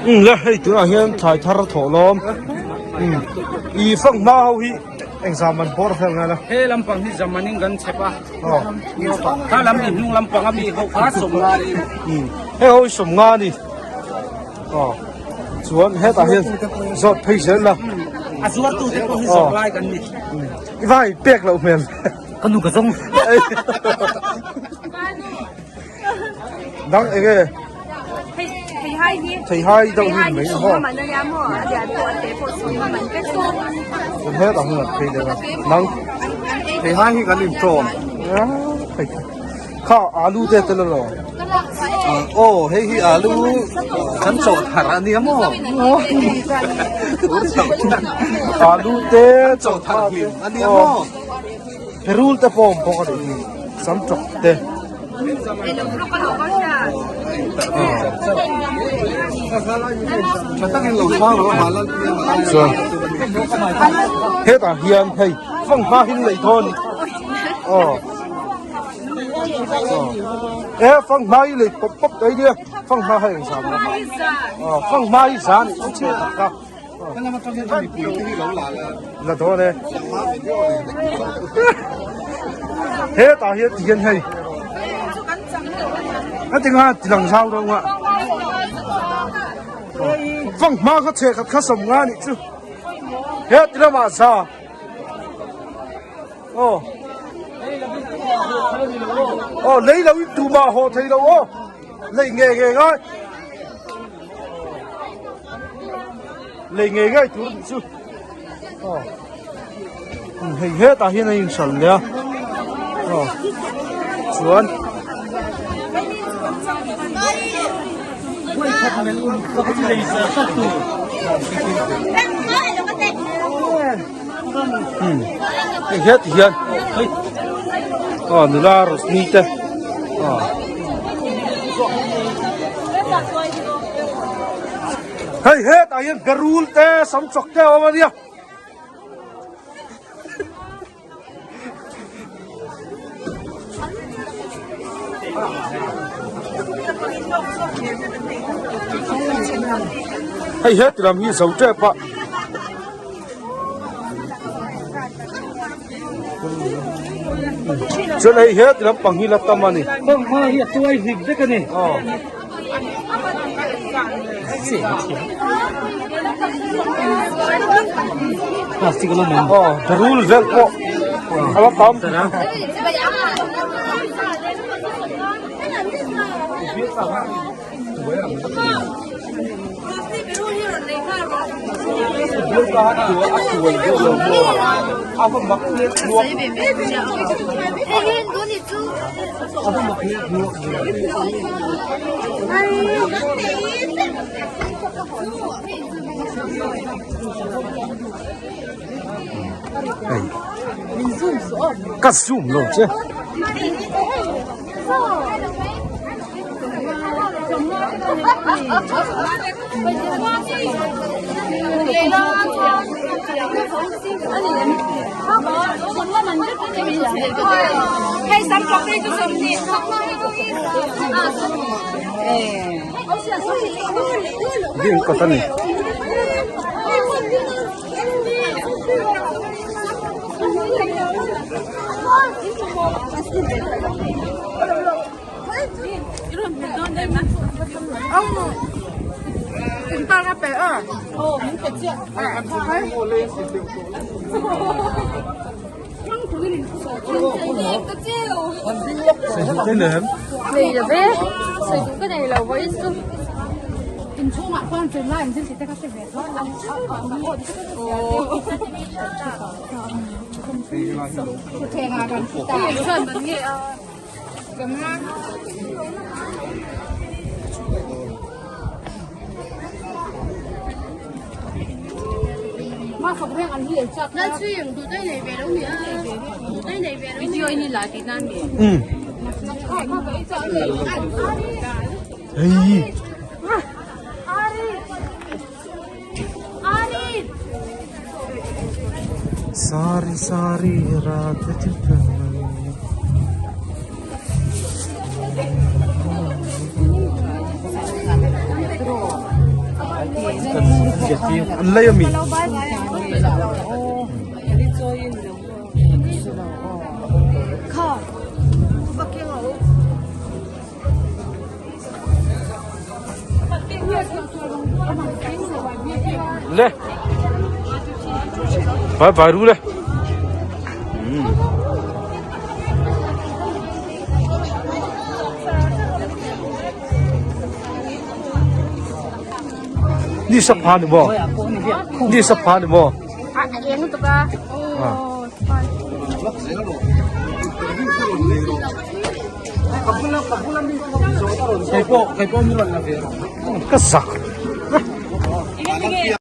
Umm le hei tunah hian thlai thar a thawh lawm umm ih fanghma ho hi eng zam an bawr vel ngai la. He lampang hi zaman in kan chep a aw kha lam i hnung lampang a mi ho kha sawmnga ni. Umm hei ho hi sawmnga a ni aw chuan hetah hian zawt phei zel la. A zuartu te pawh hi zawk lai kan ni. I vai pek loh hmel. Ka nu ka zawng. Dang enge? Theihai deuh hi mai maw? Chuan hetah hian an phei deuh a, nang theihai hi kan intawm kha alu te tel alo? Aw hei hi alu kan chawh thar a nia maw? Alu te chawh thar hlim a nia maw? Perul te pawh a awm bawk a ni sam tawk te. Chuan hetah hian hei fanghma hi an lei thaw a ni aw e fanghma hi lei pawp pawp mai nia fanghma hi eng zan aw fanghma hi zan a chhe tak a. La dawn e. Hetah hian ti hian hei. A tinga ti lang zau deuh a. Vang hma kha chhe khat kha sawm nga nih chu. He ti lamah za. Aw. Aw lei lo in tumah haw thei lo aw. Lei nge nge ngai. Lei ngei ngei tur tih chu aw hei hetah hian a inhral leh a aw chuan hei hetah hian hei aw nula Roshni te aw. Hei hetah hian berul te sam chawk te a awm a nia. Hei heti lam hi zo tep a. Chuan hei heti lampang hi la tam a ni. Bawngha hi a tuai hnik vek a ni. Aw. Plastic a lawm awm. Aw, berul vel pawh a la tam. Ka zoom lo che. Ding kawt a ni. Hei. Sari sari raat An lei ami. Le. Bye bye ru le. Ni sap pha ni maw? Ni sap pha ni maw? A eng tuk a. Oh. Ka zak.